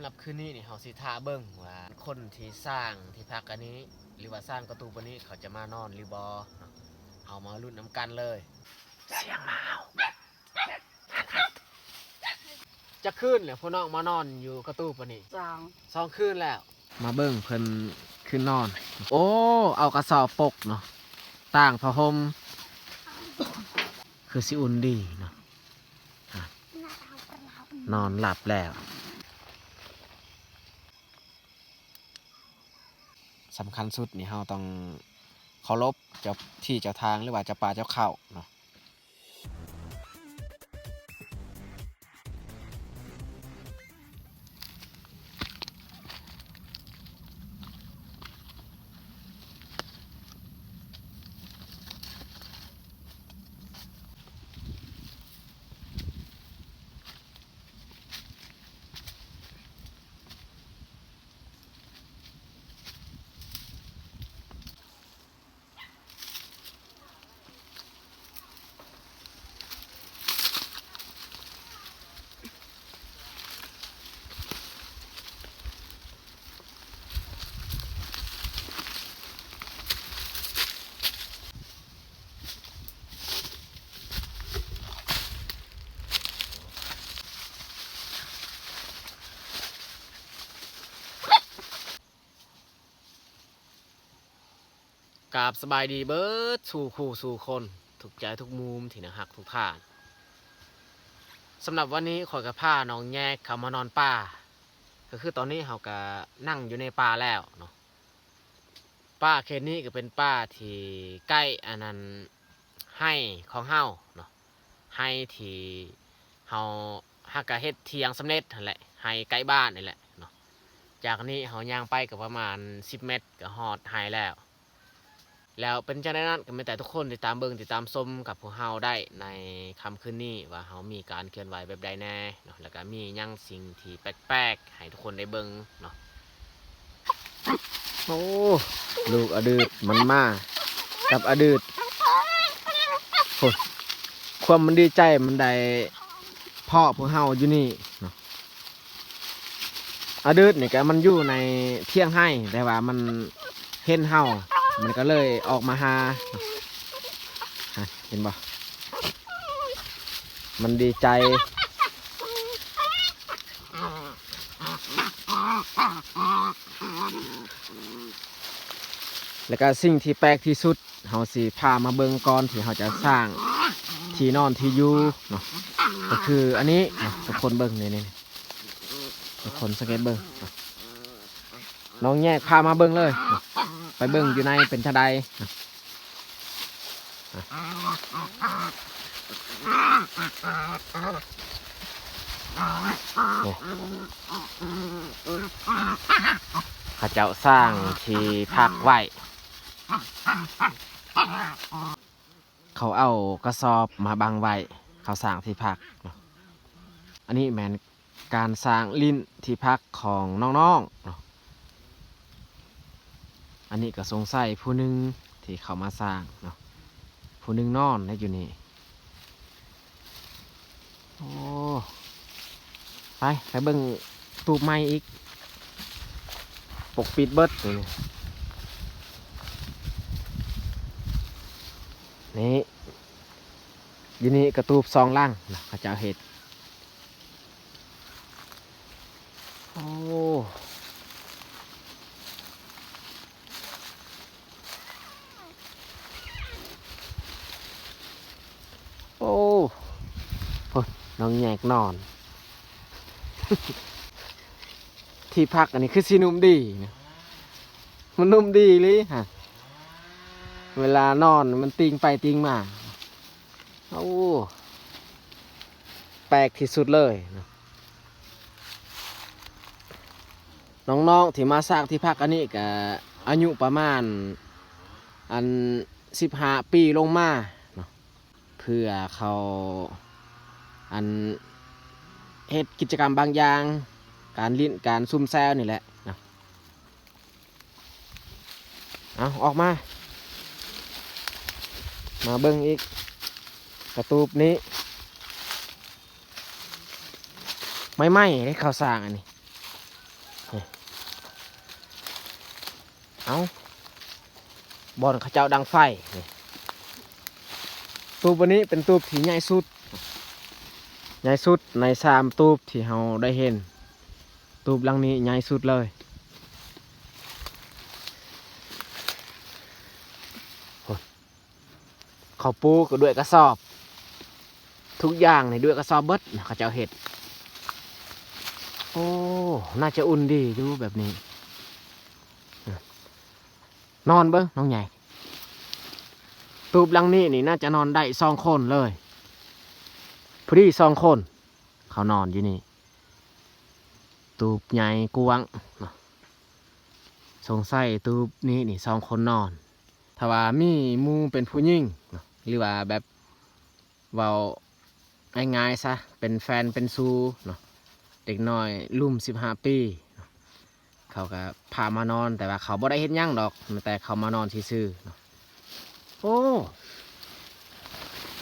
ກັບຄືນນີ້ນີ້ ເຮົາຊິຖ້າເບິ່ງວ່າຄົນທີ່ສ້າງທີ່ພັກອັນນີ້ ຫຼືວ່າສ້າງກະຕູບອັນນີ້ ເຂົາຈະມານອນຫຼືບໍ່ເນາະ. ເຮົາມາລຸ້ນນຳກັນເລີຍ. ສຽງໝາເຫົ່າ. ຈັກຄືນແລ້ວພວກນ້ອງມານອນຢູ່ກະຕູບອັນນີ້? ສອງ ສອງຄືນແລ້ວ. ມາເບິ່ງເພິ່ນຄືນນອນ. ໂອ້ ເອົາກະສອບປົກເນາະ ຕ່າງຜ້າຫົ່ມ ຄືຊິອຸ່ນດີເນາະ. ອ່ະ ນອນຫຼັບແລ້ວ. ສຳຄັນສຸດນີ້ ເຮົາຕ້ອງເຄົາລົບເຈົ້າທີ່ເຈົ້າທາງ ຫຼືວ່າເຈົ້າປ່າເຈົ້າເຂົາເນາະ. ກາບສະບາຍດີເບິດສູ່ຄູ່ສູ່ຄົນ ທຸກໃຈທຸກມຸມທີ່ໜ້າຮັກທຸກທ່ານ. ສຳລັບວັນນີ້ຂ້ອຍກໍພານ້ອງແຍກເຂົ້າມານອນປ່າ ກໍຄືຕອນນີ້ເຮົາກໍນັ່ງຢູ່ໃນປ່າແລ້ວເນາະ. ປ່າເຂດນີ້ກໍເປັນປ່າທີ່ໃກ້ອັນນັ້ນໄຮ່ຂອງເຮົາເນາະ ໄຮ່ທີ່ເຮົາຫາກະເຮັດຖຽງສຳເລັດຫັ້ນແຫຼະ ໄຮ່ໃກ້ບ້ານນີ້ແຫຼະເນາະ. ຈາກນີ້ເຮົາຍ່າງໄປກໍປະມານສິບແມັດກໍຮອດໄຮ່ແລ້ວ. ແລ້ວເປັນຈັ່ງໃດນັ້ນ ກໍມີແຕ່ທຸກຄົນຕິດຕາມເບິ່ງຕິດຕາມຊົມກັບພວກເຮົາໄດ້ໃນຄ່ຳຄືນນີ້ ວ່າເຮົາມີການເຄື່ອນໄຫວແບບໃດແດ່ເນາະ ແລ້ວກໍມີຫຍັງສິ່ງທີ່ແປກໆໃຫ້ທຸກຄົນໄດ້ເບິ່ງເນາະ. ໂອ້ ລູກອະດືດມັນມາກັບອະດືດ ໂອ້ ຄວາມມັນດີໃຈມັນໄດ້ພໍ້ພວກເຮົາຢູ່ນີ້ເນາະ. ອະດືດນີ້ກະມັນຢູ່ໃນຖຽງໄຮ່ ແຕ່ວ່າມັນເຫັນເຮົາ ມັນກະເລີຍອອກມາຫາ ຫັ້ນ ເຫັນບໍ່? ມັນດີໃຈ. ແລ້ວກະສິ່ງທີ່ແປກທີ່ສຸດ ເຮົາຊິພາມາເບິ່ງກ່ອນທີ່ເຮົາຈະສ້າງທີ່ນອນທີ່ຢູ່ເນາະ ກໍຄືອັນນີ້ເນາະ ທຸກຄົນເບິ່ງ ນີ້ໆ ທຸກຄົນສັງເກດເບິ່ງ. ນ້ອງແຍກພາມາເບິ່ງເລີຍ ໄປເບິ່ງຢູ່ໃນເປັນຈັ່ງໃດ. ເຂົາເຈົ້າສ້າງທີ່ພັກໄວ້ ເຂົາເອົາກະສອບມາບັງໄວ້ ເຂົາສ້າງທີ່ພັກເນາະ. ອັນນີ້ແມ່ນການສ້າງລິ້ນທີ່ພັກຂອງນ້ອງໆເນາະ. ອັນນີ້ກໍສົງໄສຜູ້ໜຶ່ງທີ່ເຂົ້າມາສ້າງເນາະ ຜູ້ໜຶ່ງນອນໄດ້ຢູ່ນີ້. ໂອ້ ໄປ ໄປເບິ່ງຕູບໃໝ່ອີກ ປົກປິດເບິດນີ້. ນີ້ ຢູ່ນີ້ກະຕູບສອງຫຼັງນະ ເຂົາເຈົ້າເຮັດ. ໂອ້ ໂອ້ ພຸ້ນ ນ້ອງແຍກນອນ. ທີ່ພັກອັນນີ້ຄືຊິນຸ້ມດີນະ ມັນນຸ້ມດີອີ່ຫຼີຫັ້ນ ເວລານອນມັນຕິ່ງໄປຕິ່ງມາ. ໂອ້ ແປກທີ່ສຸດເລີຍເນາະ. ນ້ອງໆທີ່ມາສ້າງທີ່ພັກອັນນີ້ກະອາຍຸປະມານອັນສິບຫ້າປີລົງມາເນາະ ເພື່ອເຂົາອັນເຮັດກິດຈະກຳບາງຢ່າງ ການຫຼິ້ນ ການຊຸມແຊວນີ້ແຫຼະເນາະ. ເອົາ ອອກມາ ມາເບິ່ງອີກ ກະຕູບນີ້ ໃໝ່ໆເດ້ ເຂົາສ້າງອັນນີ້ ເອົ້າ ບ່ອນເຂົາເຈົ້າດັງໄຟນີ້. ຕູບອັນນີ້ເປັນຕູບທີ່ໃຫຍ່ສຸດ ໃຫຍ່ສຸດໃນສາມຕູບທີ່ເຮົາໄດ້ເຫັນ. ຕູບຫຼັງນີ້ໃຫຍ່ສຸດເລີຍ. ໂອ້ ເຂົາປູກໍດ້ວຍກະສອບ ທຸກຢ່າງນີ້ດ້ວຍກະສອບເບິດ ເຂົາເຈົ້າເຮັດ. ໂອ້ ໜ້າຈະອຸ່ນດີຢູ່ແບບນີ້. ນອນເບິ່ງນ້ອງໃຫຍ່ ຕູບຫຼັງນີ້ນີ້ໜ້າຈະນອນໄດ້ສອງຄົນເລີຍ ພໍດີສອງຄົນ ເຂົານອນຢູ່ນີ້. ຕູບໃຫຍ່ກວ້າງເນາະ ສົງໄສຕູບນີ້ນີ້ສອງຄົນນອນ. ຖ້າວ່າມີໝູ່ເປັນຜູ້ຍິງເນາະ ຫຼືວ່າແບບ ເວົ້າງ່າຍໆຊະ ເປັນແຟນເປັນຊູເນາະ ເດັກນ້ອຍລຸ່ມສິບຫ້າປີເນາະ ເຂົາກໍພາມານອນ ແຕ່ວ່າເຂົາບໍ່ໄດ້ເຮັດຫຍັງດອກ ມີແຕ່ເຂົາມານອນຊື່ໆເນາະ. ໂອ້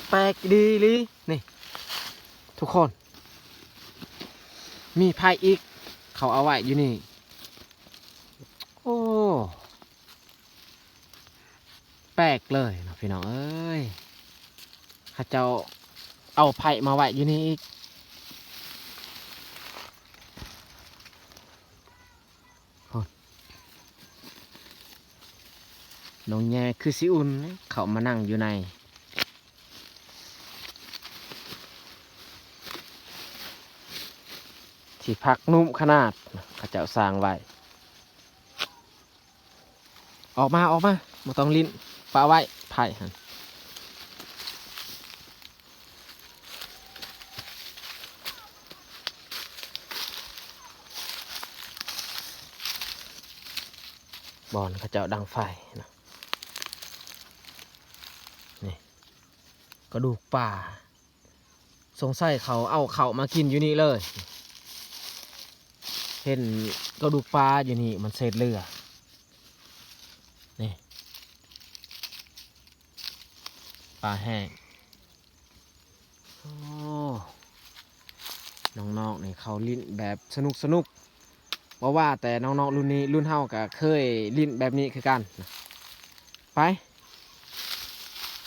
ແປກດີອີ່ຫຼີນີ້ທຸກຄົນ ມີໄພ້ອີກ ເຂົາເອົາໄວ້ຢູ່ນີ້. ໂອ້ ແປກເລີຍເນາະພີ່ນ້ອງເອີຍ ເຂົາເຈົ້າເອົາໄພ້ມາໄວ້ຢູ່ນີ້ອີກ. ໂອ້ ນ້ອງແຍຄືຊິອຸ່ນ ເຂົ້າມານັ່ງຢູ່ໃນ ທີ່ພັກນຸ້ມຂະໜາດ ເຂົາເຈົ້າສ້າງໄວ້. ອອກມາ ອອກມາ ບໍ່ຕ້ອງຫຼິ້ນ ປະໄວ້ໄພ້ຫັ້ນ. ບ່ອນເຂົາເຈົ້າດັງໄຟນະ ນີ້ ກະດູກປາ. ສົງໄສເຂົາເອົາເຂົ້າມາກິນຢູ່ນີ້ເລີຍ ເຫັນກະດູກປາຢູ່ນີ້ ມັນເສດເຫຼືອ ນີ້ ປາແຫ້ງ. ໂອ້ ນ້ອງໆນີ້ເຂົາຫຼິ້ນແບບສະໜຸກໆ ບໍ່ວ່າແຕ່ນ້ອງໆລຸ້ນນີ້ ລຸ້ນເຮົາກໍເຄີຍຫຼິ້ນແບບນີ້ຄືກັນ. ໄປ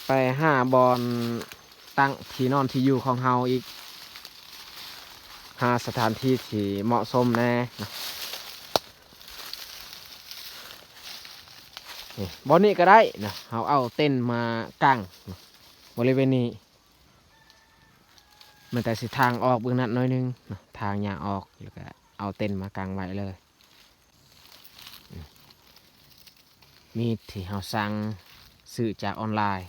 ໄປຫາບ່ອນຕັ້ງທີ່ນອນທີ່ຢູ່ຂອງເຮົາອີກ ຫາສະຖານທີ່ທີ່ເໝາະສົມແດ່ນະ. ນີ້ ບ່ອນນີ້ກໍໄດ້ນະ ເຮົາເອົາເຕັນມາກາງນະ ບໍລິເວນນີ້. ມັນແຕ່ຊິທາງອອກເບື້ອງນັ້ນໜ້ອຍໜຶ່ງເນາະ ທາງຍ່າງອອກ ແລ້ວກະເອົາເຕັນມາກາງໄວ້ເລີຍ. ມີດທີ່ເຮົາສັ່ງຊື້ຈາກອອນລາຍ.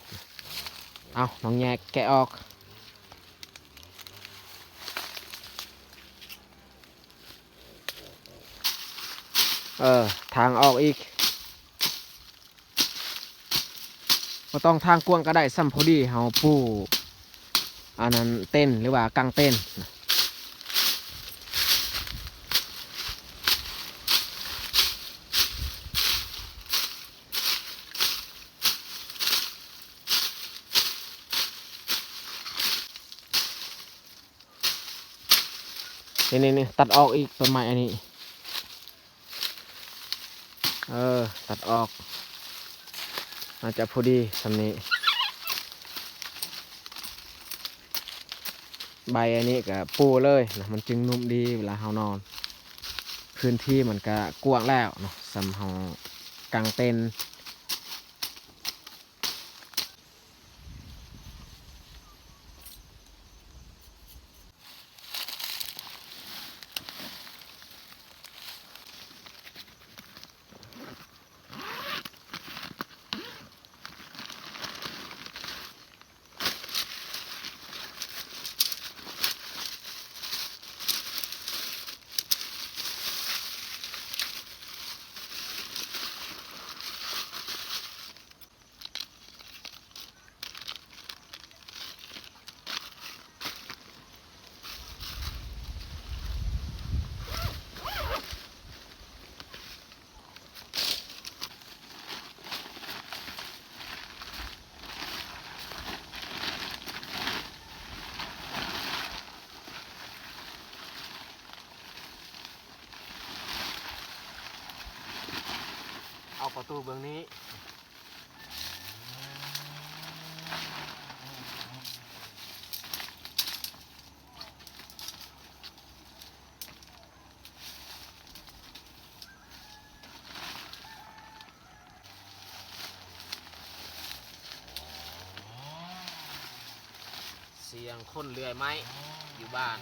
ເອົາ ນ້ອງແຍກແກະອອກ. ເອີ ທາງອອກອີກ. ບໍ່ຕ້ອງທາງກວ້າງກໍໄດ້ ສ່ຳພໍດີເຮົາປູອັນນັ້ນເຕັນ ຫຼືວ່າກາງເຕັນ. ນີ້ໆໆ ຕັດອອກອີກ ຕົ້ນໄມ້ອັນນີ້ ເອີ ຕັດອອກ ໜ້າຈະພໍດີສ່ຳນີ້. ໃບອັນນີ້ກະປູເລີຍນະ ມັນຈຶ່ງນຸ້ມດີເວລາເຮົານອນ. ພື້ນທີ່ມັນກະກວ້າງແລ້ວເນາະ ສ່ຳເຮົາກາງເຕັນ. ປະຕູເບື້ອງນີ້ ສຽງຄົນເລື່ອຍໄມ້ຢູ່ບ້ານ.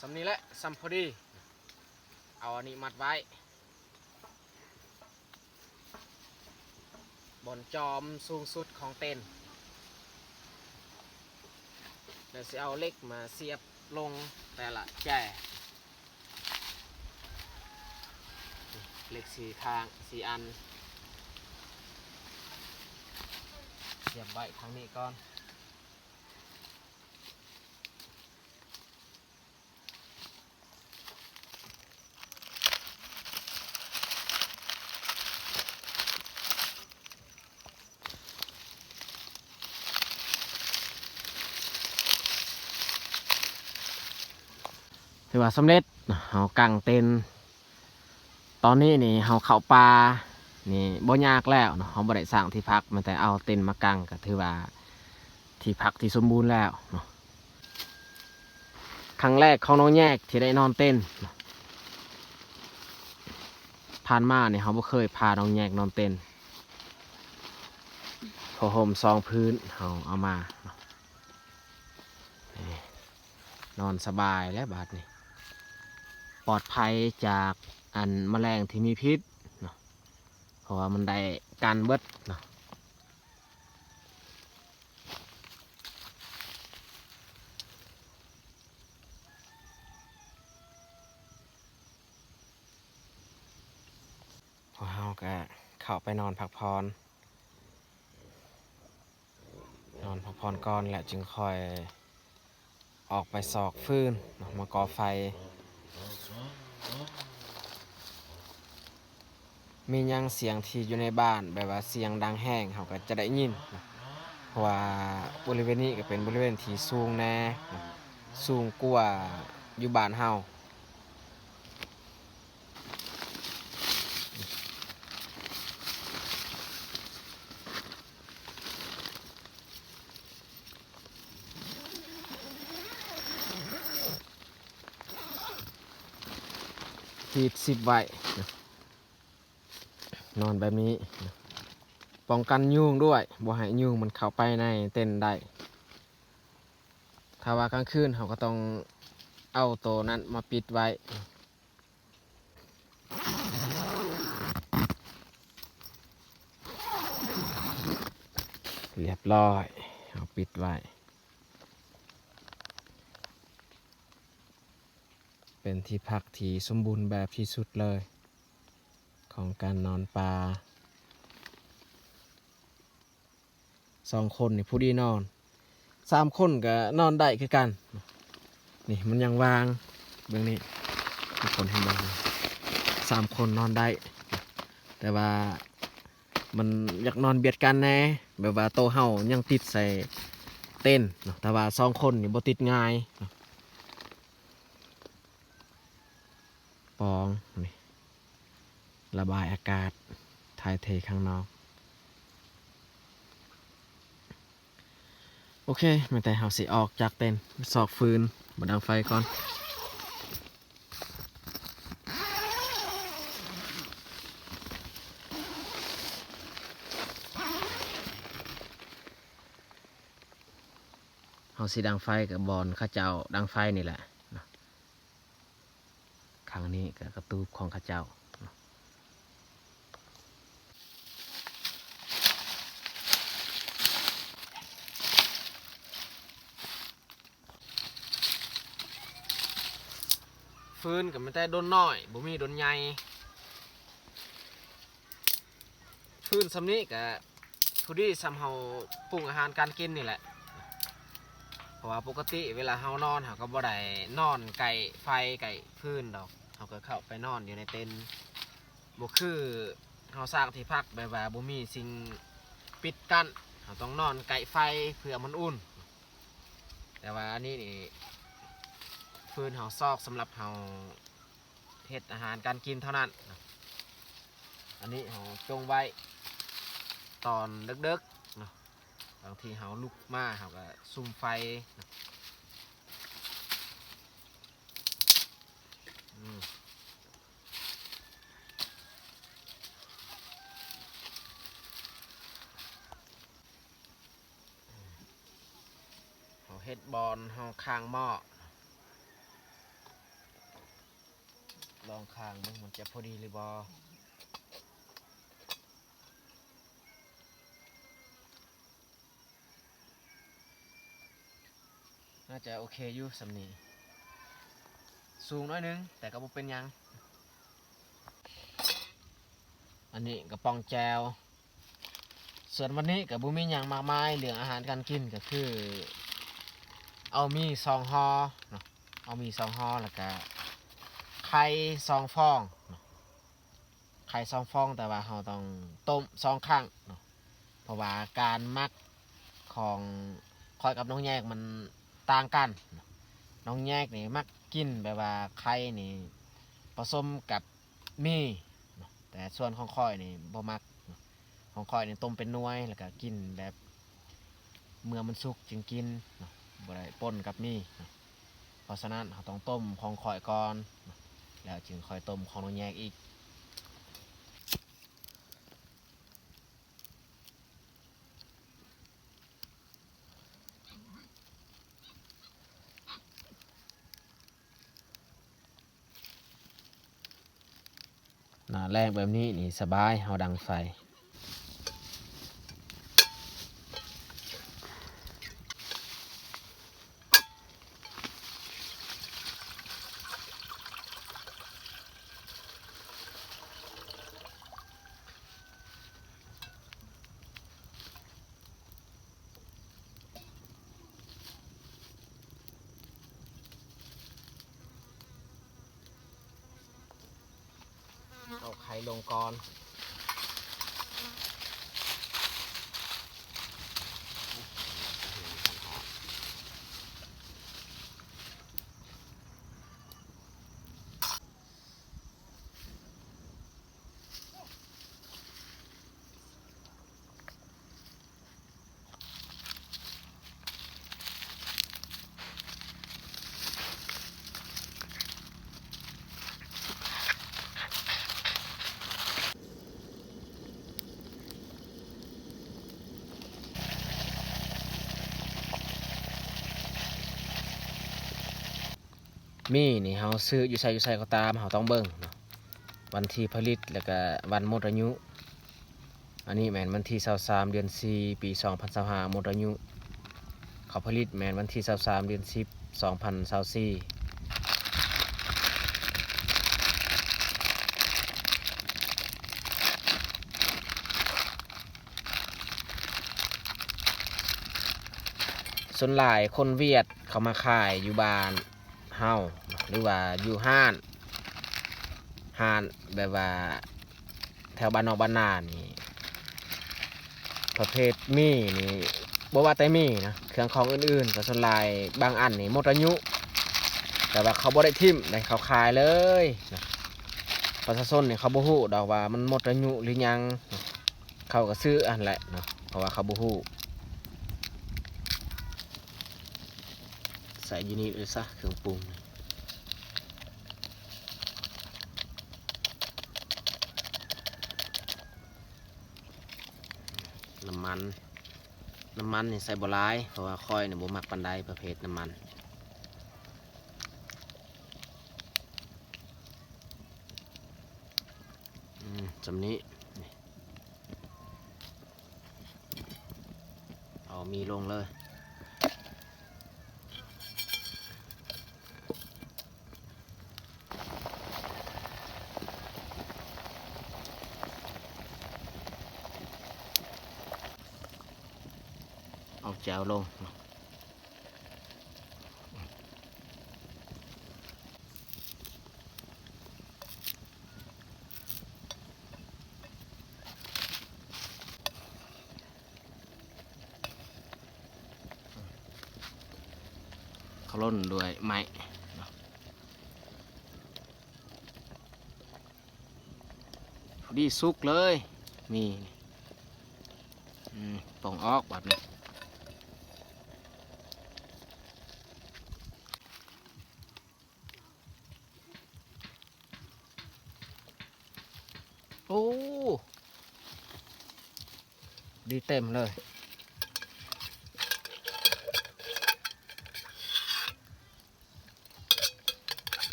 ສ່ຳນີ້ແຫຼະ ສ່ຳພໍດີ. ເອົາອັນນີ້ມັດໄວ້ ບ່ອນຈອມສູງສຸດຂອງເຕັນ ແລ້ວຊິເອົາເຫຼັກມາສຽບລົງແຕ່ລະແຈ ເຫຼັກສີ່ຂ້າງ ສີ່ອັນ ສຽບໄວ້ທາງນີ້ກ່ອນ. ຖືວ່າສຳເລັດ ເຮົາກາງເຕັນ. ຕອນນີ້ນີ້ເຮົາເຂົ້າປ່ານີ້ບໍ່ຍາກແລ້ວເນາະ, ເຮົາບໍ່ໄດ້ສ້າງທີ່ພັກ ແມ່ນແຕ່ເອົາເຕັນມາກາງ ກໍຖືວ່າທີ່ພັກທີ່ສົມບູນແລ້ວເນາະ. ຄັ້ງແລກຂອງນ້ອງແຍກທີ່ໄດ້ນອນເຕັນ. ຜ່ານມານີ້ເຮົາບໍ່ເຄີຍພານ້ອງແຍກນອນເຕັນ. ຜ້າຫົ່ມສອງພື້ນເຮົາເອົາມາເນາະ. ນີ້ ນອນສະບາຍແລ້ວບາດນີ້ ປອດໄພຈາກອັນແມະແລງທີ່ມີພິດເນາະ ເພາະວ່າມັນໄດ້ກັນເບິດເນາະ. ພວກເຮົາກະເຂົ້າໄປນອນພັກຜ່ອນ ນອນພັກຜ່ອນກ່ອນ ແລ້ວຈຶ່ງຄ່ອຍອອກໄປຊອກຟືນເນາະ ມາກໍ່ໄຟ. ມີຫຍັງສຽງທີ່ຢູ່ໃນບ້ານ ແບບວ່າສຽງດັງແຮງ ເຮົາກໍຈະໄດ້ຍິນເນາະ ເພາະວ່າບໍລິເວນນີ້ກໍເປັນບໍລິເວນທີ່ສູງແດ່ເນາະ ສູງກວ່າຢູ່ບ້ານເຮົາ. ຮີດຊິບໄວ້ ນອນແບບນີ້ ປ້ອງກັນຍຸງດ້ວຍ ບໍ່ໃຫ້ຍຸງມັນເຂົ້າໄປໃນເຕັນໄດ້. ຖ້າວ່າກາງຄືນ ເຮົາກໍຕ້ອງເອົາໂຕນັ້ນມາປິດໄວ້. ຮຽບຮ້ອຍ ເຮົາປິດໄວ້ ເປັນທີ່ພັກທີ່ສົມບູນແບບທີ່ສຸດເລີຍ ຂອງການນອນປ່າ. ສອງຄົນນີ້ພໍດີນອນ ສາມຄົນກໍນອນໄດ້ຄືກັນ. ນີ້ມັນຍັງວ່າງ ເບິ່ງນີ້ ທຸກຄົນເຫັນບໍ່? ສາມຄົນນອນໄດ້ ແຕ່ວ່າມັນຢາກນອນບຽດກັນແດ່ ແບບວ່າໂຕເຮົາຍັງຕິດໃສ່ເຕັນເນາະ ແຕ່ວ່າສອງຄົນນີ້ບໍ່ຕິດງ່າຍເນາະ. ປອງນີ້ ລະບາຍອາກາດ ຖ່າຍເທຂ້າງນອກ. ໂອເຄ ແມ່ນແຕ່ເຮົາຊິອອກຈາກເຕັນ ຊອກຟືນ ມາດັງໄຟກ່ອນ. ເຮົາຊິດັງໄຟກັບບ່ອນເຂົາເຈົ້າດັງໄຟນີ້ແຫຼະ. ຄັ້ງນີ້ກໍກະຕູບຂອງເຂົາເຈົ້າ. ເຮົາຊິເອົາເປັນ ຟືນກໍມີແຕ່ດົນນ້ອຍ ບໍ່ມີດົນໃຫຍ່. ຟືນສ່ຳນີ້ກໍພໍດີສ່ຳເຮົາປຸງອາຫານການກິນນີ້ແຫຼະ. ເພາະວ່າປົກກະຕິເວລາເຮົານອນ ເຮົາກໍບໍ່ໄດ້ນອນໃກ້ໄຟໃກ້ຟືນດອກ, ເຮົາກໍເຂົ້າໄປນອນຢູ່ໃນເຕັນ. ບໍ່ຄືເຮົາສ້າງທີ່ພັກແບບວ່າບໍ່ມີສິ່ງປິດກັ້ນ, ເຮົາຕ້ອງນອນໃກ້ໄຟເພື່ອມັນອຸ່ນ. ແຕ່ວ່າອັນນີ້ນີ້ ຟືນເຮົາຊອກສຳລັບເຮົາເຮັດອາຫານການກິນເທົ່ານັ້ນ. ອັນນີ້ເຮົາຈົ່ງໄວ້ຕອນເດິກໆເນາະ, ບາງທີເຮົາລຸກມາເຮົາກໍສຸມໄຟເນາະ. ອືມ ເຮົາເຮັດບ່ອນເຮົາຄ້າງໝໍ້, ລອງຄ້າງເບິ່ງມັນຈະພໍດີຫຼືບໍ່. ໜ້າຈະໂອເຄຢູ່ສ່ຳນີ້, ສູງໜ້ອຍໜຶ່ງ ແຕ່ກໍບໍ່ເປັນຫຍັງ. ອັນນີ້ກະປ໋ອງແຈ່ວ. ສ່ວນວັນນີ້ກໍບໍ່ມີຫຍັງມາກມາຍ, ເລື່ອງອາຫານການກິນກໍຄືເອົາໝີ່ສອງຫໍ່ເນາະ, ເອົາໝີ່ສອງຫໍ່ ແລ້ວກະໄຂ່ສອງຟອງເນາະ. ໄຂ່ສອງຟອງ ແຕ່ວ່າເຮົາຕ້ອງຕົ້ມສອງຄັ້ງເນາະ, ເພາະວ່າການໝັກຂອງຂ້ອຍກັບນ້ອງແຍກມັນຕ່າງກັນເນາະ. ນ້ອງແຍກນີ້ມັກກິນແບບວ່າໄຂ່ນີ້ປະສົມກັບໝີ່ເນາະ, ແຕ່ສ່ວນຂອງຂ້ອຍນີ້ບໍ່ມັກເນາະ. ຂອງຂ້ອຍນີ້ຕົ້ມເປັນໜ່ວຍ ແລ້ວກະກິນແບບ ເມື່ອມັນສຸກຈຶ່ງກິນເນາະ, ບໍ່ໄດ້ປົນກັບໝີ່ເນາະ. ເພາະສະນັ້ນເຮົາຕ້ອງຕົ້ມຂອງຂ້ອຍກ່ອນເນາະ, ແລ້ວຈຶ່ງຄ່ອຍຕົ້ມຂອງນ້ອງແຍກອີກ. ໜ້າແລ້ງແບບນີ້ນີ້ສະບາຍ, ເຮົາດັງໄຟ. ເອົາໄຂ່ລົງກ່ອນ. ໝີ່ນີ້ເຮົາຊື້ຢູ່ໃສຢູ່ໃສກໍຕາມ ເຮົາຕ້ອງເບິ່ງເນາະ ວັນທີຜະລິດ ແລ້ວກະວັນໝົດອາຍຸ. ອັນນີ້ແມ່ນວັນທີຊາວສາມ ເດືອນສີ່ ປີສອງພັນຊາວຫ້າ ໝົດອາຍຸ. ເຂົາຜະລິດແມ່ນວັນທີຊາວສາມ ເດືອນສິບ ສອງພັນຊາວສີ່. ສ່ວນຫຼາຍຄົນຫວຽດເຂົາມາຂາຍຢູ່ບ້ານເຮົາ ຫຼືວ່າຢູ່ຮ້ານ ຮ້ານແບບວ່າແຖວບ້ານນອກບ້ານນານີ້ ປະເພດໝີ່ນີ້ ບໍ່ວ່າແຕ່ໝີ່ນະ ເຄື່ອງຂອງອື່ນໆ ກໍສ່ວນຫຼາຍບາງອັນນີ້ໝົດອາຍຸ ແຕ່ວ່າເຂົາບໍ່ໄດ້ຖິ້ມເດ້ ເຂົາຂາຍເລີຍນະ. ປະຊາຊົນນີ້ເຂົາບໍ່ຮູ້ດອກວ່າມັນໝົດອາຍຸຫຼືຍັງ. ເຂົາກໍຊື້ຫັ້ນແຫຼະເນາະ ເພາະວ່າເຂົາບໍ່ຮູ້. ໃສ່ຢູ່ນີ້ເລີຍຊະ ເຄື່ອງປຸງ. ນ້ຳມັນ ນ້ຳມັນນີ້ໃສ່ບໍ່ຫຼາຍ ເພາະວ່າຂ້ອຍນີ້ບໍ່ມັກປານໃດປະເພດນ້ຳມັນ. ອືມ ສ່ຳນີ້ ນີ້ ເອົາໝີ່ລົງເລີຍ. ແຈ່ວລົງ. ເຂົາລົນດ້ວຍໄມ້ ພໍດີສຸກເລີຍ ມີ ອືມ ປ່ອງອອກບາດນີ້. ໂອ້ ດີເຕັມເລີຍ.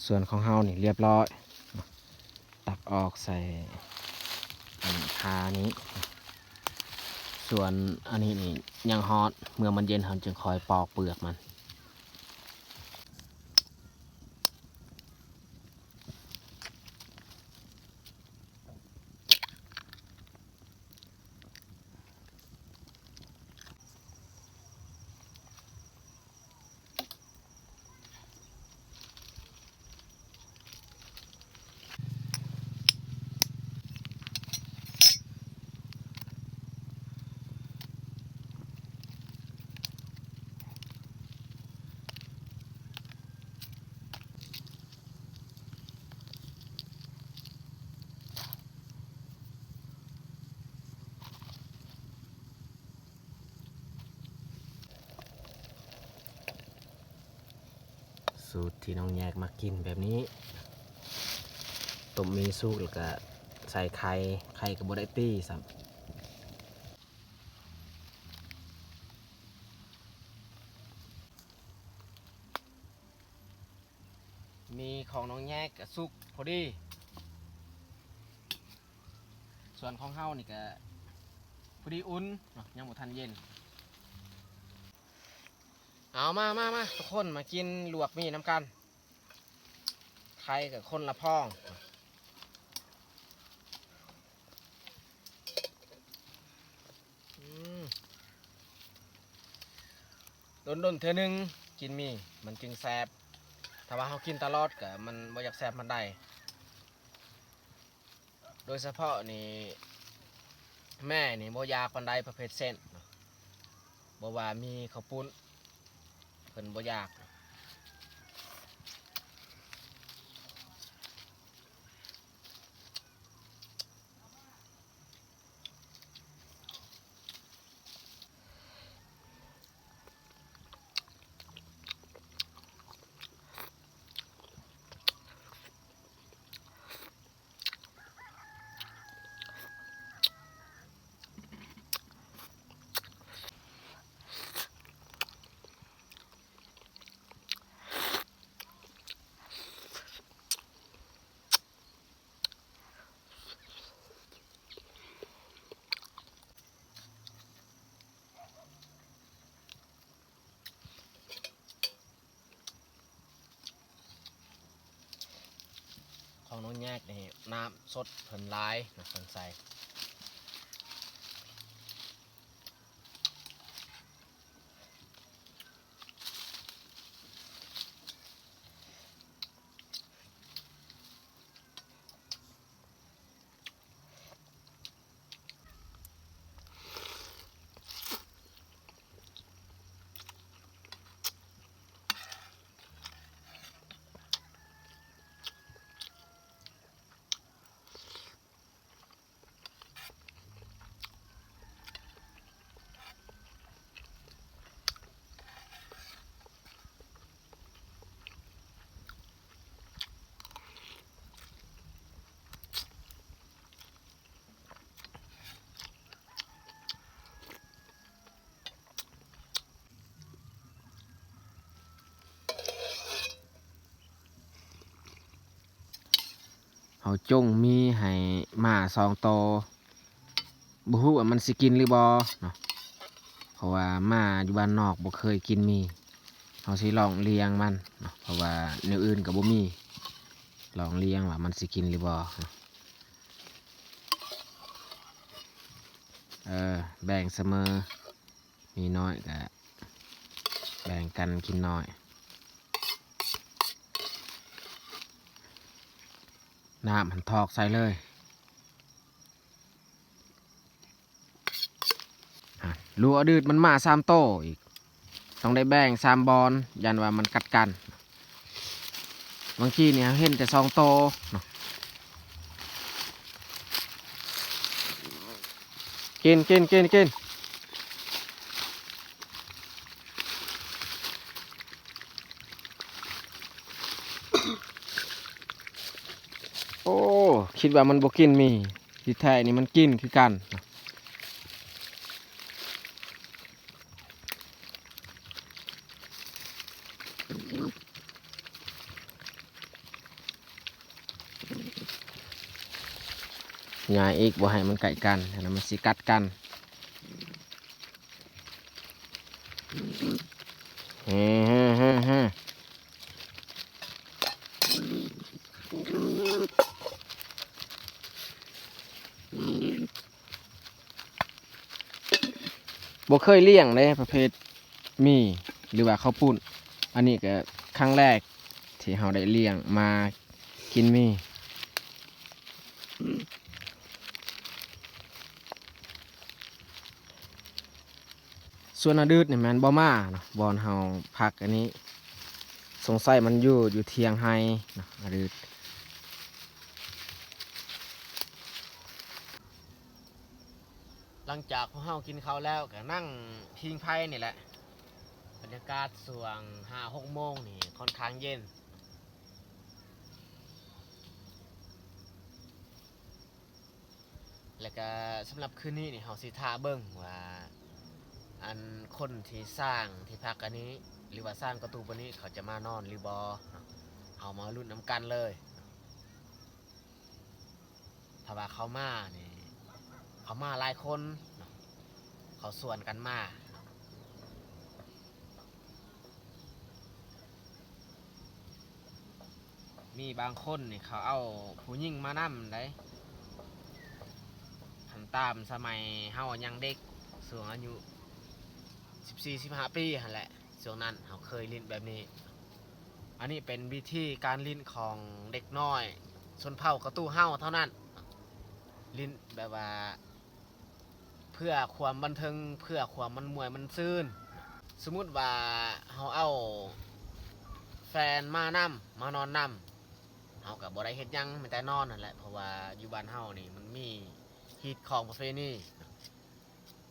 ສ່ວນຂອງເຮົານີ້ລຽບລ້ອຍ ຕັກອອກໃສ່ອັນຄານີ້. ສ່ວນອັນນີ້ນີ້ຍັງຮ້ອນ ເມື່ອມັນເຢັນເຮົາຈຶ່ງຄ່ອຍປອກເປືອກມັນ. ສູດທີ່ນ້ອງແຍກມັກກິນແບບນີ້ ຕົ້ມໝີ່ສຸກແລ້ວກະໃສ່ໄຂ່ ໄຂ່ກະບໍ່ໄດ້ຕີຊ້ຳ. ໝີ່ຂອງນ້ອງແຍກກະສຸກພໍດີ ສ່ວນຂອງເຮົານີ້ກະພໍດີອຸ່ນເນາະ ຍັງບໍ່ທັນເຢັນ. ເອົາ ມາ ມາ ມາ ທຸກຄົນມາກິນລວກໝີ່ນຳກັນ ໄຂ່ກະຄົນລະພອງ. ອືມ ດົນໆເທື່ອໜຶ່ງກິນໝີ່ມັນຈຶ່ງແຊບ ຖ້າວ່າເຮົາກິນຕະຫຼອດກະມັນບໍ່ຢາກແຊບປານໃດ. ໂດຍສະເພາະນີ້ ແມ່ນີ້ບໍ່ຢາກປານໃດປະເພດເສັ້ນເນາະ ບໍ່ວ່າໝີ່ເຂົ້າປຸ້ນ ເພິ່ນບໍ່ຢາກ. ຂອງນ້ອງແຍກນີ້ນ້ຳສົດເພິ່ນຫຼາຍນະ ເພິ່ນໃສ່. ເຮົາຈົ່ງມີໃຫ້ໝາສອງໂຕ ບໍ່ຮູ້ວ່າມັນຊິກິນຫຼືບໍ່ເນາະ ເພາະວ່າໝາຢູ່ບ້ານນອກບໍ່ເຄີຍກິນໝີ່. ເຮົາຊິລອງລ້ຽງມັນເນາະ ເພາະວ່າແນວອື່ນກໍບໍ່ມີ ລອງລ້ຽງວ່າມັນຊິກິນຫຼືບໍ່ເນາະ. ເອີ ແບ່ງສະເໝີ ມີນ້ອຍກະແບ່ງກັນກິນນ້ອຍ. ນ້ຳຫັ້ນຖອກໃສ່ເລີຍ. ລູກອະດືດມັນມາສາມໂຕອີກ ຕ້ອງໄດ້ແບ່ງສາມບ່ອນ ຢ້ານວ່າມັນກັດກັນ. ບາງທີນີ້ເຮົາເຫັນແຕ່ສອງໂຕເນາະ. ກິນ ກິນ ກິນ ກິນ. ໂອ້ ຄິດວ່າມັນບໍ່ກິນໝີ່ ທີ່ແທ້ນີ້ມັນກິນຄືກັນ. ຍ້າຍອີກ ບໍ່ໃຫ້ມັນໃກ້ກັນ ແລ້ວມັນຊິກັດກັນ. ເຮີ ເຮີ ເຮີ ເຮີ. ບໍ່ເຄີຍລ້ຽງເດ້ ປະເພດໝີ່ ຫຼືວ່າເຂົ້າປຸ້ນ. ອັນນີ້ກໍຄັ້ງແລກທີ່ເຮົາໄດ້ລ້ຽງມາກິນໝີ່. ສ່ວນອະດືດນີ້ແມ່ນບໍ່ມາເນາະ ບ່ອນເຮົາພັກອັນນີ້ ສົງໄສມັນຢູ່ ຢູ່ຖຽງໄຮ່ເນາະ ອະດືດ. ຫຼັງຈາກພວກເຮົາກິນເຂົ້າແລ້ວ ກໍນັ່ງພິງໄຟນີ້ແຫຼະ. ບັນຍາກາດຊ່ວງຫ້າຫົກໂມງນີ້ຄ່ອນຂ້າງເຢັນ. ແລ້ວກະສຳລັບຄືນນີ້ນີ້ ເຮົາຊິຖ້າເບິ່ງວ່າ ອັນຄົນທີ່ສ້າງທີ່ພັກອັນນີ້ ຫຼືວ່າສ້າງກະຕູປານີ້ ເຂົາຈະມານອນຫຼືບໍ່ເນາະ. ເຮົາມາລຸ້ນນຳກັນເລີຍ. ຖ້າວ່າເຂົາມານີ້ ເຂົາມາຫຼາຍຄົນເນາະ ເຂົາຊວນກັນມາ. ມີບາງຄົນນີ້ເຂົາເອົາຜູ້ຍິງມານຳໄດ໋. ຄັນຕາມສະໄໝເຮົາຍັງເດັກ ຊ່ວງອາຍຸສິບສີ່ ສິບຫ້າປີຫັ້ນແຫຼະ ຊ່ວງນັ້ນເຮົາເຄີຍຫຼິ້ນແບບນີ້. ອັນນີ້ເປັນວິທີການຫຼິ້ນຂອງເດັກນ້ອຍຊົນເຜົ່າກະຕູເຮົາເທົ່ານັ້ນ ຫຼິ້ນແບບວ່າ ເພື່ອຄວາມບັນເທີງ ເພື່ອຄວາມມັນມ່ວນມັນຊື່ນ. ສົມມຸດວ່າເຮົາເອົາແຟນມານຳ ມານອນນຳ ເຮົາກໍບໍ່ໄດ້ເຮັດຫຍັງ ມີແຕ່ນອນຫັ້ນແຫຼະ ເພາະວ່າຢູ່ບ້ານເຮົານີ້ມັນມີຮີດຄອງປະເພນີ.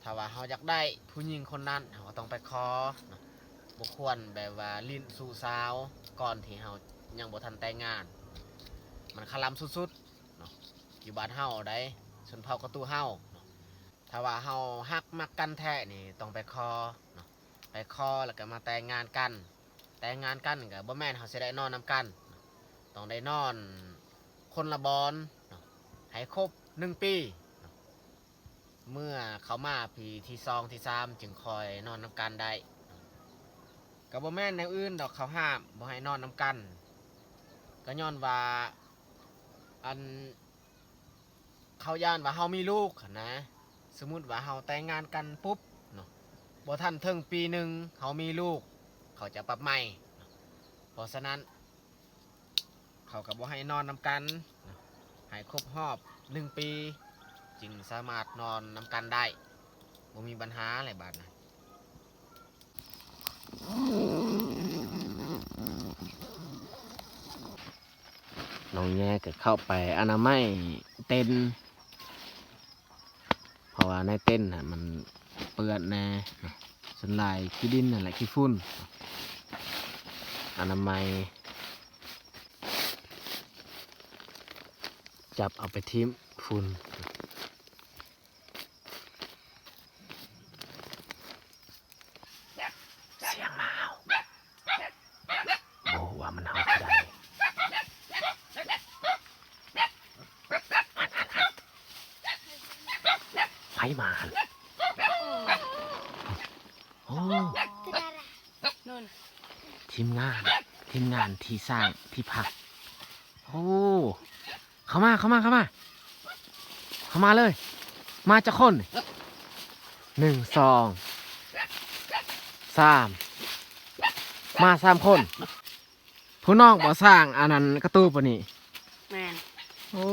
ຖ້າວ່າເຮົາຢາກໄດ້ຜູ້ຍິງຄົນນັ້ນ ເຮົາກໍຕ້ອງໄປຂໍເນາະ ບໍ່ຄວນແບບວ່າຫຼິ້ນຊູ້ສາວ ກ່ອນທີ່ເຮົາຍັງບໍ່ທັນແຕ່ງງານ ມັນຄະລຳສຸດໆ ເນາະ ຢູ່ບ້ານເຮົາໃດ໋ ຊົນເຜົ່າກະຕູເຮົາເນາະ. ຖ້າວ່າເຮົາຮັກມັກກັນແທ້ນີ້ ຕ້ອງໄປຂໍເນາະ ໄປຂໍແລ້ວກໍມາແຕ່ງງານກັນ. ແຕ່ງງານກັນກໍບໍ່ແມ່ນເຮົາຊິໄດ້ນອນນຳກັນ ຕ້ອງໄດ້ນອນຄົນລະບ່ອນເນາະ ໃຫ້ຄົບໜຶ່ງປີເນາະ. ເມື່ອເຂົ້າມາປີທີສອງ ທີສາມ ຈຶ່ງຄ່ອຍນອນນຳກັນໄດ້. ກໍບໍ່ແມ່ນແນວອື່ນດອກ ເຂົາຫ້າມບໍ່ໃຫ້ນອນນຳກັນ ກໍຍ້ອນວ່າ ອັນ ເຂົາຢ້ານວ່າເຮົາມີລູກຫັ້ນນະ. ສົມມຸດວ່າເຮົາແຕ່ງງານກັນປຸບເນາະ ບໍ່ທັນເຖິງປີໜຶ່ງເຮົາມີລູກ ເຂົາຈະປັບໃໝ. ເພາະສະນັ້ນ ເຂົາກໍບໍ່ໃຫ້ນອນນຳກັນ ໃຫ້ຄົບຮອບໜຶ່ງປີ ຈຶ່ງສາມາດນອນນຳກັນໄດ້ ບໍ່ມີບັນຫາແຫຼະບາດນະ. ນ້ອງແຍກໍເຂົ້າໄປອະນາໄມເຕັນ ເພາະວ່າໃນເຕັນຫັ້ນມັນເປື້ອນແດ່ ສ່ວນຫຼາຍຂີ້ດິນຫັ້ນແຫຼະ ຂີ້ຝຸ່ນ. ອະນາໄມ ຈັບເອົາໄປຖິ້ມຝຸ່ນ. ສຽງໝາເຫົ່າ ບໍ່ຮູ້ວ່າມັນເຫົ່າຜູ້ໃດ. ຫັ້ນ ຫັ້ນ ຫັ້ນ ໃຜມາຫັ້ນ? ໂອ້ ໂອ້ Nun. ທີມງານ ທີມງານທີ່ສ້າງທີ່ພັກ. ໂອ້ ເຂົ້າມາ ເຂົ້າມາ ເຂົ້າມາ ເຂົ້າມາເລີຍ. ມາຈັກຄົນ? ໜຶ່ງ ສອງ ສາມ ມາສາມຄົນ. ຜູ້ນ້ອງບໍ່ສ້າງອັນນັ້ນກະຕູບອັນນີ້? ແມ່ນ. ໂອ້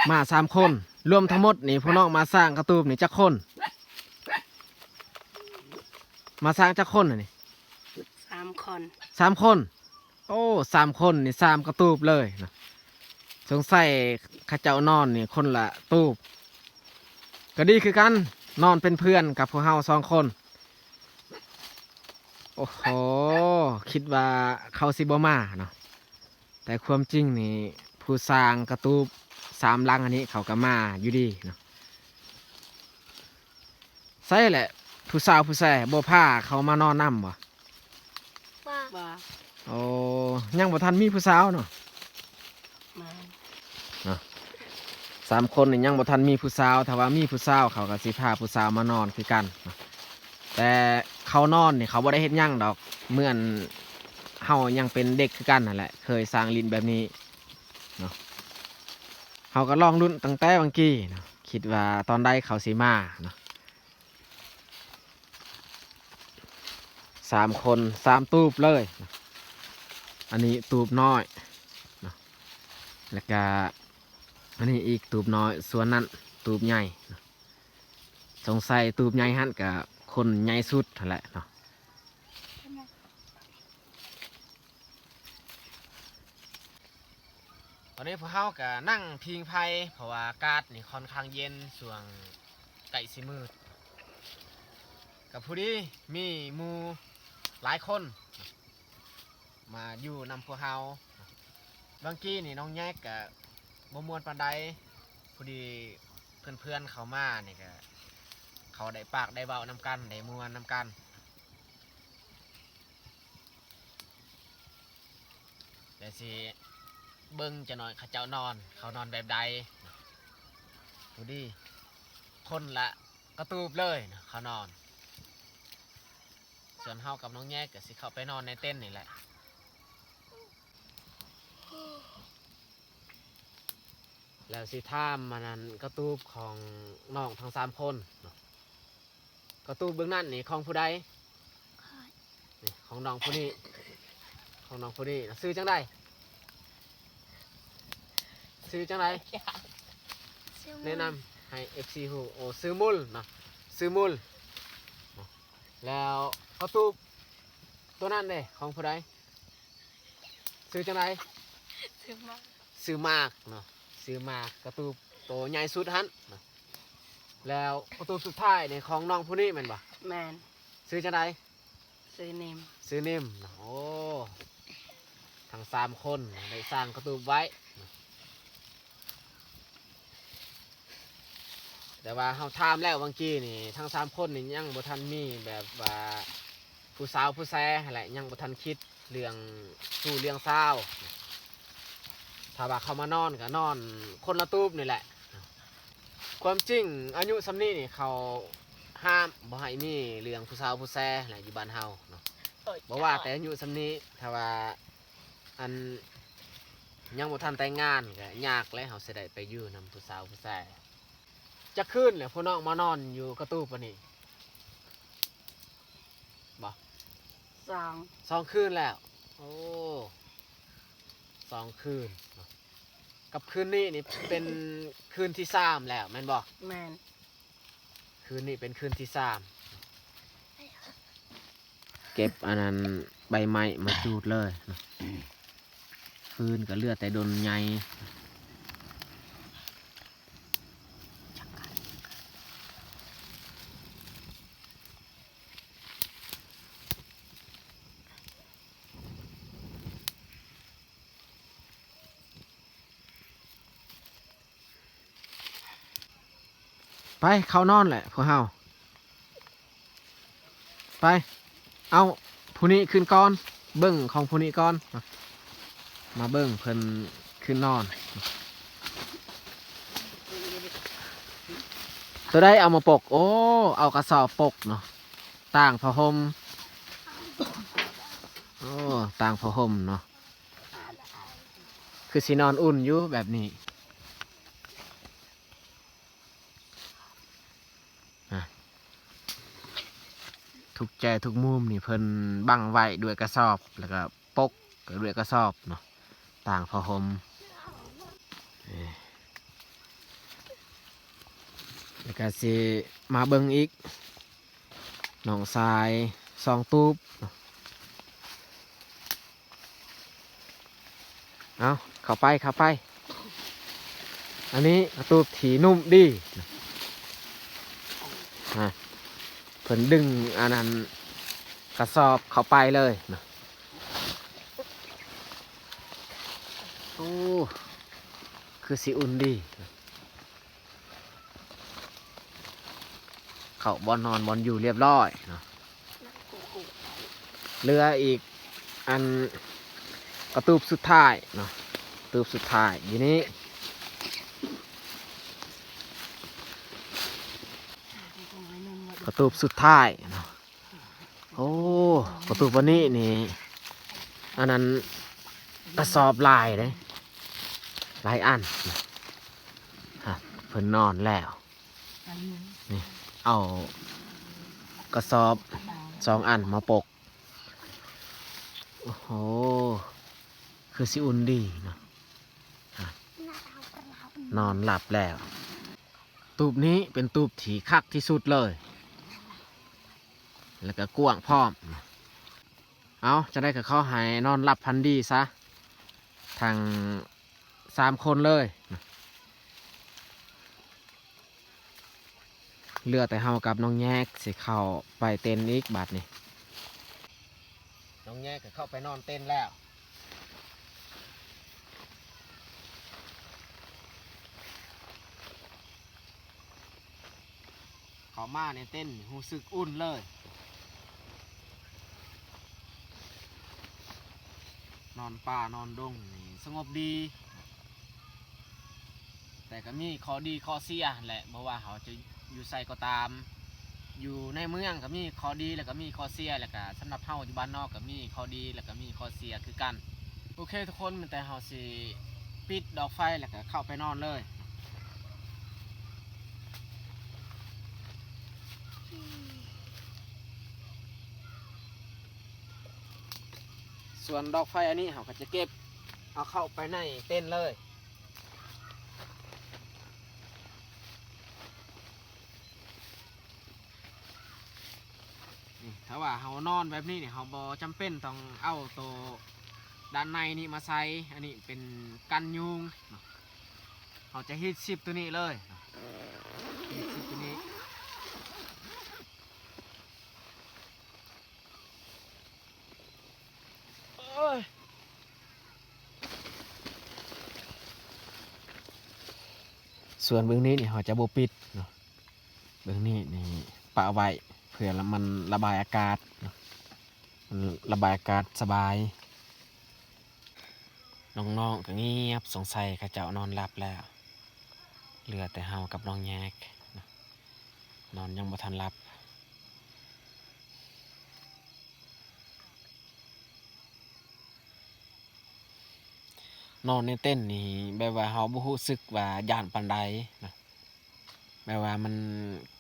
ມາສາມຄົນ. ລວມທັງໝົດນີ້ ຜູ້ນ້ອງມາສ້າງກະຕູບນີ້ຈັກຄົນ? ມາສ້າງຈັກຄົນອັນນີ້? ສາມຄົນ. ສາມຄົນ. ໂອ້ ສາມຄົນນີ້ສາມກະຕູບເລີຍນະ. ສົງໄສເຂົາເຈົ້ານອນນີ້ຄົນລະຕູບ. ກະດີຄືກັນ, ນອນເປັນເພື່ອນກັບພວກເຮົາສອງຄົນ. ໂອ້ໂຫ ຄິດວ່າເຂົາຊິບໍ່ມາເນາະ, ແຕ່ຄວາມຈິງນີ້ ຜູ້ສ້າງກະຕູບສາມຫຼັງອັນນີ້ເຂົາກະມາຢູ່ດີເນາະ. ໃສແຫຼະ ຜູ້ສາວຜູ້ແຊ ບໍ່ພາເຂົາມານອນນຳບໍ່? ບໍ່. ບໍ່. ໂອ້ ຍັງບໍ່ທັນມີຜູ້ສາວເນາະ. ແມ່ນ. ເນາະ ສາມຄົນນີ້ຍັງບໍ່ທັນມີຜູ້ສາວ, ຖ້າວ່າມີຜູ້ສາວເຂົາກໍຊິພາຜູ້ສາວມານອນຄືກັນເນາະ. ແຕ່ເຂົານອນນີ້ເຂົາບໍ່ໄດ້ເຮັດຫຍັງດອກ, ເໝືອນເຮົາຍັງເປັນເດັກຄືກັນຫັ້ນແຫຼະ, ເຄີຍສ້າງຫຼິ້ນແບບນີ້ເນາະ. ເຮົາກໍລອງລຸ້ນຕັ້ງແຕ່ຫວ່າງກີ້ເນາະ, ຄິດວ່າຕອນໃດເຂົາຊິມາເນາະ. ສາມຄົນ ສາມຕູບເລີຍ. ອັນນີ້ຕູບນ້ອຍເນາະ, ແລ້ວກະອັນນີ້ອີກຕູບນ້ອຍ, ສ່ວນນັ້ນຕູບໃຫຍ່ເນາະ. ສົງໄສຕູບໃຫຍ່ຫັ້ນກະຄົນໃຫຍ່ສຸດຫັ້ນແຫຼະເນາະ. ຕອນນີ້ພວກເຮົາກະນັ່ງພິງໄຟ ເພາະວ່າອາກາດນີ້ຄ່ອນຂ້າງເຢັນ ຊ່ວງໃກ້ຊິມືດ. ກະພໍດີມີໝູ່ຫຼາຍຄົນມາຢູ່ນຳພວກເຮົາ. ບາງກີ້ນີ້ນ້ອງແຍກກະບໍ່ມ່ວນປານໃດ, ພໍດີເພື່ອນໆເຂົາມານີ້ກະ ເຂົາໄດ້ປາກໄດ້ເວົ້ານຳກັນ ໄດ້ມ່ວນນຳກັນ. ແລ້ວຊິເບິ່ງຈັກໜ້ອຍເຂົາເຈົ້ານອນ, ເຂົານອນແບບໃດ. ດູດີ ຄົນລະກະຕູບເລີຍເນາະ ເຂົານອນ. ສ່ວນເຮົາກັບນ້ອງແຍກກໍຊິເຂົ້າໄປນອນໃນເຕັນນີ້ແຫຼະ. ແລ້ວຊິຖາມອັນນັ້ນ ກະຕູບຂອງນ້ອງທັງສາມຄົນເນາະ. ກະຕູບເບື້ອງນັ້ນນີ້ຂອງຜູ້ໃດ? ຂ້ອຍ. ນີ້ຂອງນ້ອງຜູ້ນີ້, ຂອງນ້ອງຜູ້ນີ້ນະ. ຊື່ຈັ່ງໃດ? ຊື່ຈັ່ງໃດ? ຊື່ມຸນ. ແນະນຳໃຫ້ເອັຟຊີຮູ້. ໂອ້ ຊື່ມຸນເນາະ, ຊື່ມຸນ. ແລ້ວກະຕູບຕົວນັ້ນເດ ຂອງຜູ້ໃດ? ຊື່ຈັ່ງໃດ? ຊື່ມາກ. ຊື່ມາກເນາະ, ຊື່ມາກ. ກະຕູບໂຕໃຫຍ່ສຸດຫັ້ນເນາະ. ແລ້ວກະຕູບສຸດທ້າຍນີ້ຂອງນ້ອງຜູ້ນີ້ແມ່ນບໍ່? ແມ່ນ. ຊື່ຈັ່ງໃດ? ຊື່ນິມ. ຊື່ນິມເນາະ. ໂອ້ ທັງສາມຄົນໄດ້ສ້າງກະຕູບໄວ້ເນາະ. ແຕ່ວ່າເຮົາຖາມແລ້ວຫວ່າງກີ້ນີ້ ທັງສາມຄົນນີ້ຍັງບໍ່ທັນມີແບບວ່າຜູ້ສາວຜູ້ແຊຫັ້ນແຫຼະ, ຍັງບໍ່ທັນຄິດເລື່ອງຊູ້ເລື່ອງຊາວ. ຖ້າວ່າເຂົາມານອນກໍນອນຄົນລະຕູບນີ້ແຫຼະ. ຄວາມຈິງອາຍຸສ່ຳນີ້ນີ້ເຂົາຫ້າມບໍ່ໃຫ້ມີເລື່ອງຜູ້ສາວຜູ້ແຊແຫຼະ ຢູ່ບ້ານເຮົາເນາະ. ບໍ່ວ່າແຕ່ອາຍຸສ່ຳນີ້ ຖ້າວ່າ ອັນ ຍັງບໍ່ທັນແຕ່ງງານກໍຍາກແຫຼະ ເຮົາຊິໄດ້ໄປຢູ່ນຳຜູ້ສາວຜູ້ແຊ. ຈັກຄືນແລ້ວພວກນ້ອງມານອນຢູ່ກະຕູບປານນີ້? ບໍ່ ສອງ ສອງຄືນແລ້ວ. ໂອ້ ສອງຄືນເນາະ. ກັບຄືນນີ້ນີ້ເປັນຄືນທີສາມແລ້ວແມ່ນບໍ່? ແມ່ນ. ຄືນນີ້ເປັນຄືນທີສາມ. ເກັບອັນນັ້ນໃບໄມ້ມາຈູດເລີຍເນາະ, ຟືນກໍເຫຼືອແຕ່ດົນໃຫຍ່. ໄປເຂົ້ານອນແຫຼະພວກເຮົາ. ໄປ ເອົາຜູ້ນີ້ຂຶ້ນກ່ອນ, ເບິ່ງຂອງຜູ້ນີ້ກ່ອນ. ມາເບິ່ງເພິ່ນຂຶ້ນນອນ. ໂຕໃດເອົາມາປົກ? ໂອ້ ເອົາກະສອບປົກເນາະ, ຕ່າງຜ້າຫົ່ມ. ຕາງຜ້າຫົ່ມເນາະ ຄືຊິນອນອຸ່ນຢູ່ແບບນີ້ ທຸກແຈທຸກມຸມນີ້ເພິ່ນບັງໄວ້ດ້ວຍກະສອບ ແລ້ວກໍປົກ ກໍດ້ວຍກະສອບເນາະ ຕາງຜ້າຫົ່ມ ແລ້ວກໍຊິມາເບິ່ງອີກ ນ້ອງຊາຍສອງຕູບ ເອົາ ເຂົ້າໄປ ເຂົ້າໄປ ອັນນີ້ກະຕູບທີ່ນຸ້ມດີ ເພິ່ນດຶງອັນນັ້ນກະສອບເຂົ້າໄປເລີຍ ໂອ້ ຄືຊິອຸ່ນດີ ເຂົ້າບ່ອນນອນບ່ອນຢູ່ລຽບລ້ອຍເນາະ ເຫຼືອອີກອັນ ກະຕູບສຸດທ້າຍເນາະ ກະຕູບສຸດທ້າຍຢູ່ນີ້ ກະຕູບສຸດທ້າຍເນາະ ໂອ້ ກະຕູບອັນນີ້ນີ້ ອັນນັ້ນກະສອບຫຼາຍເດ້ ຫຼາຍອັນ ຮະ ເພິ່ນນອນແລ້ວ ນີ້ ເອົາກະສອບສອງອັນມາປົກ ໂອ້ໂຫ ຄືຊິອຸ່ນດີເນາະ ຮະ ນອນຫຼັບແລ້ວ. ຕູບນີ້ເປັນຕູບທີ່ຄັກທີ່ສຸດເລີຍ ແລ້ວກໍກວ້າງພ້ອມ. ເອົາ ຈັ່ງໃດກໍຂໍໃຫ້ນອນຫຼັບຝັນດີຊະ ທັງສາມຄົນເລີຍ. ເຫຼືອແຕ່ເຮົາກັບນ້ອງແຍກຊິເຂົ້າໄປເຕັນອີກບາດນີ້. ນ້ອງແຍກກໍເຂົ້າໄປນອນເຕັນແລ້ວ. ເຂົ້າມາໃນເຕັນຮູ້ສຶກອຸ່ນເລີຍ. ນອນປ່ານອນດົງນີ້ສະຫງົບດີ. ແຕ່ກໍມີຂໍ້ດີຂໍ້ເສຍຫັ້ນແຫຼະ ບໍ່ວ່າເຮົາຈະຢູ່ໃສກໍຕາມ. ຢູ່ໃນເມືອງກໍມີຂໍ້ດີ ແລ້ວກໍມີຂໍ້ເສຍ ແລ້ວກໍສຳລັບເຮົາຢູ່ບ້ານນອກກໍມີຂໍ້ດີ ແລ້ວກໍມີຂໍ້ເສຍຄືກັນ. ໂອເຄທຸກຄົນ ມີແຕ່ເຮົາຊິປິດດອກໄຟ ແລ້ວກໍເຂົ້າໄປນອນເລີຍ. ສ່ວນດອກໄຟອັນນີ້ ເຮົາກໍຈະເກັບເອົາເຂົ້າໄປໃນເຕັນເລີຍ. ນີ້ ຖ້າວ່າເຮົານອນແບບນີ້ນີ້ ເຮົາບໍ່ຈຳເປັນຕ້ອງເອົາໂຕດ້ານໃນນີ້ມາໃສ່. ອັນນີ້ເປັນກັນຍຸງເນາະ. ເຮົາຈະຮີດຊິບໂຕນີ້ເລີຍເນາະ. ຮີດຊິບໂຕນີ້. ສ່ວນເບື້ອງນີ້ນີ້ ເຮົາຈະບໍ່ປິດເນາະ. ເບື້ອງນີ້ນີ້ປະໄວ້ເພື່ອມັນລະບາຍອາກາດເນາະ. ມັນລະບາຍອາກາດສະບາຍ. ນ້ອງໆກໍງຽບ ສົງໄສເຂົາເຈົ້ານອນຫຼັບແລ້ວ. ເຫຼືອແຕ່ເຮົາກັບນ້ອງແຍກເນາະ. ນອນຍັງບໍ່ທັນຫຼັບ. ນອນໃນເຕັນນີ້ ແບບວ່າເຮົາບໍ່ຮູ້ສຶກວ່າຢ້ານປານໃດເນາະ. ແບບວ່າມັນ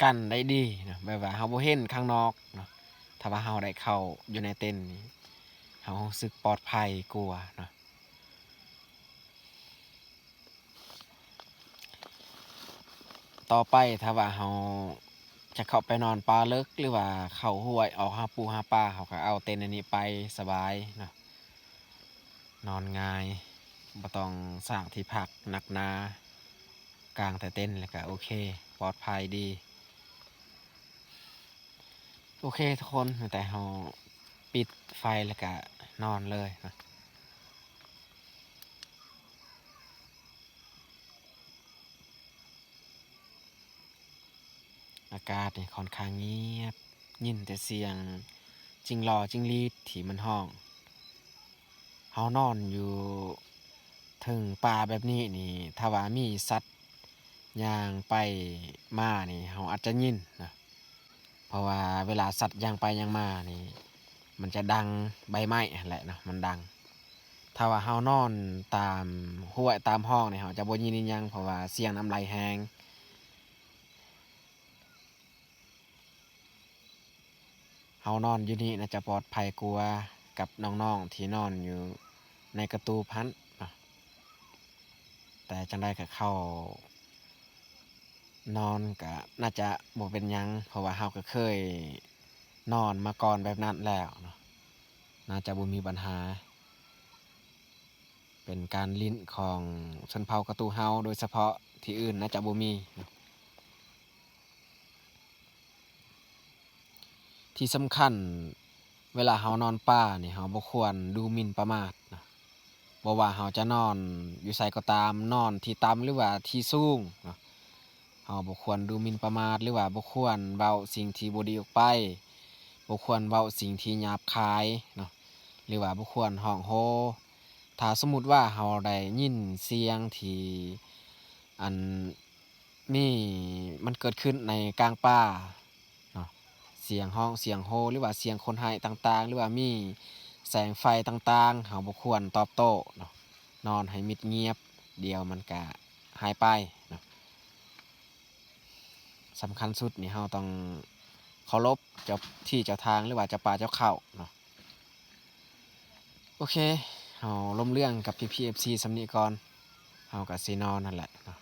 ກັ້ນໄດ້ດີເນາະ. ແບບວ່າເຮົາບໍ່ເຫັນຂ້າງນອກເນາະ. ຖ້າວ່າເຮົາໄດ້ເຂົ້າຢູ່ໃນເຕັນນີ້ ເຮົາຮູ້ສຶກປອດໄພກວ່າເນາະ. ຕໍ່ໄປຖ້າວ່າເຮົາຈະເຂົ້າໄປນອນປ່າເລິກ ຫຼືວ່າເຂົ້າຫ້ວຍອອກຫາປູຫາປາ ເຮົາກໍເອົາເຕັນອັນນີ້ໄປສະບາຍເນາະ. ນອນງ່າຍ ບໍ່ຕ້ອງສ້າງທີ່ພັກໜັກໜາ. ກາງແຕ່ເຕັນແລ້ວກໍໂອເຄ ປອດໄພດີ. ໂອເຄທຸກຄົນ ແຕ່ເຮົາປິດໄຟແລ້ວກະນອນເລີຍ. ອາກາດນີ້ຂ້ອນຂ້າງງຽບ ຍິນແຕ່ສຽງຈິງຫຼໍ່ຈິງຫຼີດທີ່ມັນຮ້ອງ. ເຮົານອນຢູ່ເທິງປ່າແບບນີ້ນີ້ ຖ້າວ່າມີສັດຍ່າງໄປມານີ້ ເຮົາອາດຈະຍິນນະ. ເພາະວ່າເວລາສັດຍ່າງໄປຍ່າງມານີ້ ມັນຈະດັງໃບໄມ້ຫັ້ນແຫຼະເນາະ ມັນດັງ. ຖ້າວ່າເຮົານອນຕາມຫ້ວຍຕາມຮ່ອງນີ້ ເຮົາຈະບໍ່ຍິນອີ່ຫຍັງ ເພາະວ່າສຽງນ້ຳໄຫຼແຮງ. ເຮົານອນຢູ່ນີ້ໜ້າຈະປອດໄພກວ່າກັບນ້ອງໆທີ່ນອນຢູ່ໃນກະຕູບຫັ້ນເນາະ. ແຕ່ຈັ່ງໃດກໍເຂົ້ານອນກໍໜ້າຈະບໍ່ເປັນຫຍັງ ເພາະວ່າເຮົາກໍເຄີຍນອນມາກ່ອນແບບນັ້ນແລ້ວເນາະ ໜ້າຈະບໍ່ມີບັນຫາ. ເປັນການຫຼິ້ນຂອງຊົນເຜົ່າກະຕູເຮົາໂດຍສະເພາະ, ທີ່ອື່ນໜ້າຈະບໍ່ມີເນາະ. ທີ່ສຳຄັນ ເວລາເຮົານອນປ່ານີ້ ເຮົາບໍ່ຄວນດູໝິ່ນປະໝາດເນາະ. ບໍ່ວ່າເຮົາຈະນອນຢູ່ໃສກໍຕາມ, ນອນທີ່ຕ່ຳ ຫຼືວ່າທີ່ສູງເນາະ, ເຮົາບໍ່ຄວນດູໝິ່ນປະໝາດ ຫຼືວ່າບໍ່ຄວນເວົ້າສິ່ງທີ່ບໍ່ດີອອກໄປ, ບໍ່ຄວນເວົ້າສິ່ງທີ່ຫຍາບຄາຍເນາະ, ຫຼືວ່າບໍ່ຄວນຮ້ອງໂຮ. ຖ້າສົມມຸດວ່າເຮົາໄດ້ຍິນສຽງທີ່ ອັນ ມີ ມັນເກີດຂຶ້ນໃນກາງປ່າເນາະ, ສຽງຮ້ອງສຽງໂຮ ຫຼືວ່າສຽງຄົນໄຫ້ຕ່າງໆ ຫຼືວ່າມີແສງໄຟຕ່າງໆ, ເຮົາບໍ່ຄວນຕອບໂຕ້ເນາະ, ນອນໃຫ້ມິດງຽບ, ດຽວມັນກະຫາຍໄປເນາະ. ສຳຄັນສຸດນີ້ເຮົາຕ້ອງເຄົາລົບເຈົ້າທີ່ເຈົ້າທາງ ຫຼືວ່າເຈົ້າປ່າເຈົ້າເຂົາເນາະ. ໂອເຄ ເຮົາລົມເລື່ອງກັບພີ່ໆ ເອັຟຊີ ສ່ຳນີ້ກ່ອນ, ເຮົາກໍຊິນອນຫັ້ນແຫຼະເນາະ.